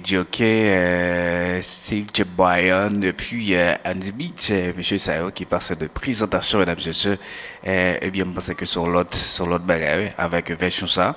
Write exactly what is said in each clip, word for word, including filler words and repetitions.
Joker, euh, Steve J. Bryan, epi euh, Andy Beat, euh, mesye sa yo ki pase de prezantasyon, medam, mesye. Euh, ebyen, m panse ke se yon lòt, se yon lòt bagay, wi, avèk vèsyon sa.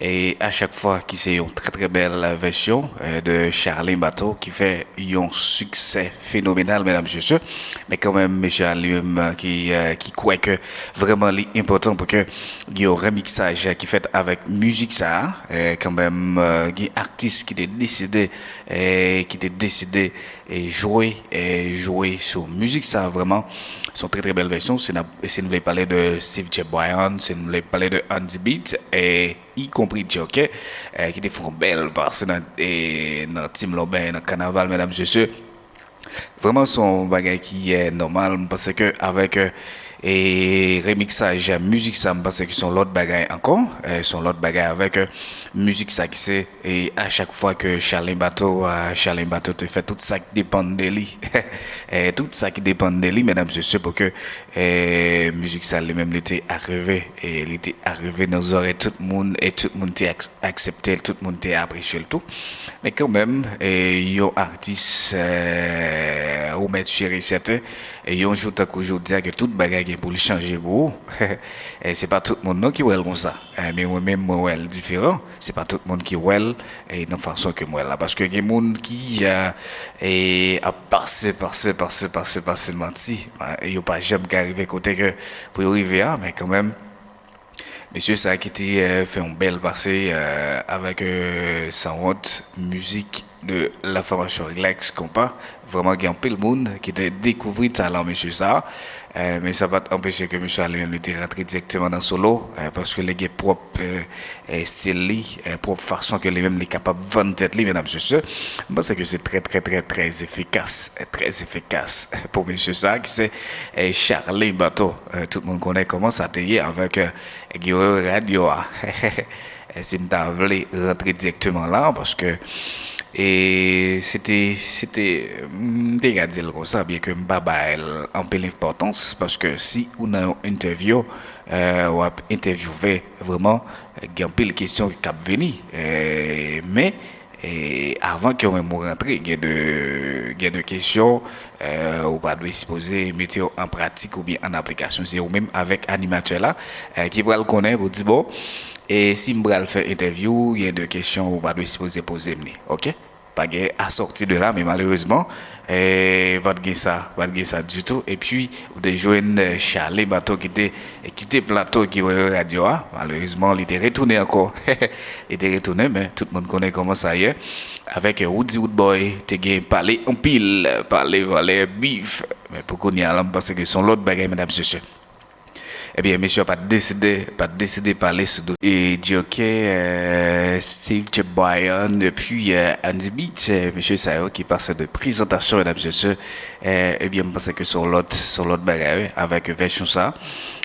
E a chak fwa ki se yon trè, trè bèl vèsyon euh, de Charlene Bato ki fè yon siksè fenomenal, medam, mesye. Men kanmenm, mesye a li menm euh, ki, euh, ki kwè ke vrèman li enpòtan pou ke gen yon remiksaj ki fèt avèk mizik sa a. Euh, kanmenm, euh, gen atis ki te deside, euh, ki te deside e jwe, e jwe sou mizik sa a vrèman. Se yon trè, trè bèl vèsyon. Si n ap, si n vle pale de Steve J. Bryan, si n vle pale de Andy Beat, e ikonpri Joker, euh, ki te fè yon bèl pase nan, e, nan Tim Lobè, nan kanaval, medam, mesye. Vrèman, se yon bagay ki euh, nòmal. M panse ke avèk euh, e remiksaj mizik sa, m panse ke se yon lòt bagay ankò. Euh, se yon lòt bagay avèk euh, mizik sa ki se, e a chak fwa ke Charlene Bato, euh, Charlene Bato te fè tout sa ki depann de li. E tout sa ki depann de li, medam, mesye, pou ke euh, mizik sa li menm li te arive, e li te arive nan zòrèy tout moun, e tout moun te ak- aksepte l, tout moun te apresye l tou. Men kanmenm, e, yon atis, e, ou mèt si e sèten, e yon jou tankou jodi a ke tout bagay gen pou l chanje pou ou. E se pa tout moun non ki wè l konsa. E, men mwen menm, mwen wè l diferan. Se pa tout moun ki wè l, e, nan fason ke m wè l la. Paske gen moun ki, e, e, ap pase, pase, pase, pase, pase manti. E, yo pa janm ka rive kote ke pou yo rive a, men kanmenm, mesye sa ki te euh, fè yon bèl pase euh, avèk euh, Sanwont, mizik de la fòmasyon Relax Konpa. Vrèman, gen anpil moun ki te dekouvri talan mesye sa. Euh, men sa pa t anpeche ke mesye a li menm li te rantre dirèkteman nan solo, euh, paske li gen pwòp euh, euh, stil li, euh, pwòp fason ke li menm li kapab vann tèt li, medam, mesye. M panse ke se trè, trè, trè, trè efikas, euh, trè efikas pou mesye sa ki se euh, Charlene Bato. Euh, tout moun konnen kòman sa te ye avèk euh, Guerrero Radio a. Si m ta vle rantre dirèkteman la, paske e se te, se te, m te ka di l konsa, byen ke m pa bay l anpil enpòtans, paske si ou nan yon entèvyou, euh, w ap entèvyouve vrèman, gen anpil kesyon k ap vini. Euh, men, e avan ke w menm ou rantre, gen de, gen de kesyon euh, ou pa dwe sipoze mete yo an pratik oubyen an aplikasyon. Se ou menm avèk animatè la euh, ki pral konnen pou di bon, e si m pral fè entèvyou, gen de kesyon ou pa dwe sipoze poze m li. Oke? Pa gen asòti de la, men malerezman, e pa t gen sa, pa t gen sa ditou. Epi, ou te jwenn euh, Charlene Bato ki te kite plato Guerrero Radio a. Malerezman, li te retounen ankò. Li te retounen, men tout moun konnen kòman sa ye. Avèk euh, Woody Woodboy, te gen pale anpil, pale valè bif. Men pou kounye a la, m panse ke se yon lòt bagay, medam, mesye. Ebyen, mesye pa t deside, pa t deside pale sou do e Joker, euh, Steve J. Bryan, epi euh, Andy Beat, euh, mesye sa yo ki pase de prezantasyon, medam, mesye. Euh, ebyen, m panse ke se yon lòt, se yon lòt bagay, wi, avèk vèsyon sa.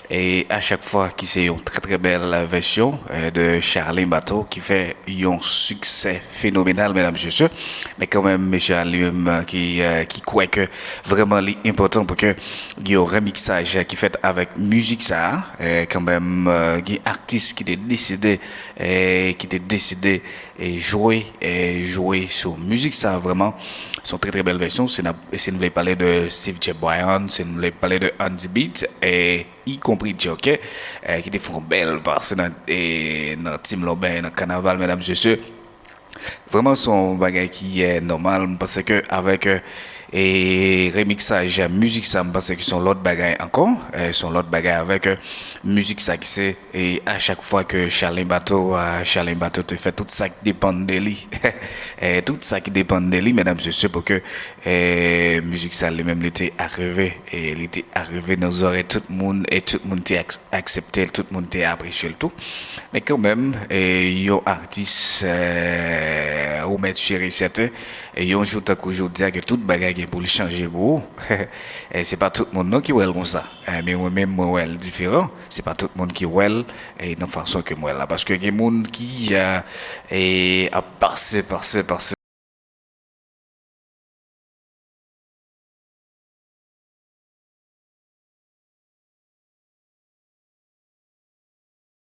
E a chak fwa ki se yon trè, trè bèl vèsyon euh, de Charlene Bato ki fè yon siksè fenomenal, medam, mesye. Men kanmenm, mesye a li menm euh, ki, euh, ki kwè ke vrèman li enpòtan pou ke gen yon remiksaj ki fèt avèk mizik sa a. Euh, kanmenm, euh, gen atis ki te deside, euh, ki te deside e jwe, e jwe sou mizik sa a vrèman. Se yon trè, trè bèl vèsyon. Si n ap, si n vle pale de Steve J. Bryan, si n vle pale de Andy Beat, e ikonpri Joker, euh, ki te fè yon bèl pase nan, e, nan Tim Lobè, nan kanaval, medam, mesye. Vrèman, se yon bagay ki euh, nòmal. M panse ke avèk euh, e remiksaj mizik sa, m panse ke se yon lòt bagay ankò. Euh, se yon lòt bagay avèk euh, mizik sa ki se, e a chak fwa ke Charlene Bato, euh, Charlene Bato te fè tout sa ki depann de li. E tout sa ki depann de li, medam, mesye, pou ke euh, mizik sa li menm li te arive, e li te arive nan zòrèy tout moun, e tout moun te ak- aksepte l, tout moun te apresye l tou. Men kanmenm, e, yon atis, e, ou mèt si e sèten, e, yon jou tankou jodi a ke tout bagay gen pou l chanje pou ou. E se pa tout moun non ki wè l konsa. E, men mwen menm, mwen wè l diferan. Se pa tout moun ki wè l, e, nan fason ke m wè l la. Paske gen moun ki, e, e, ap pase, pase, pase,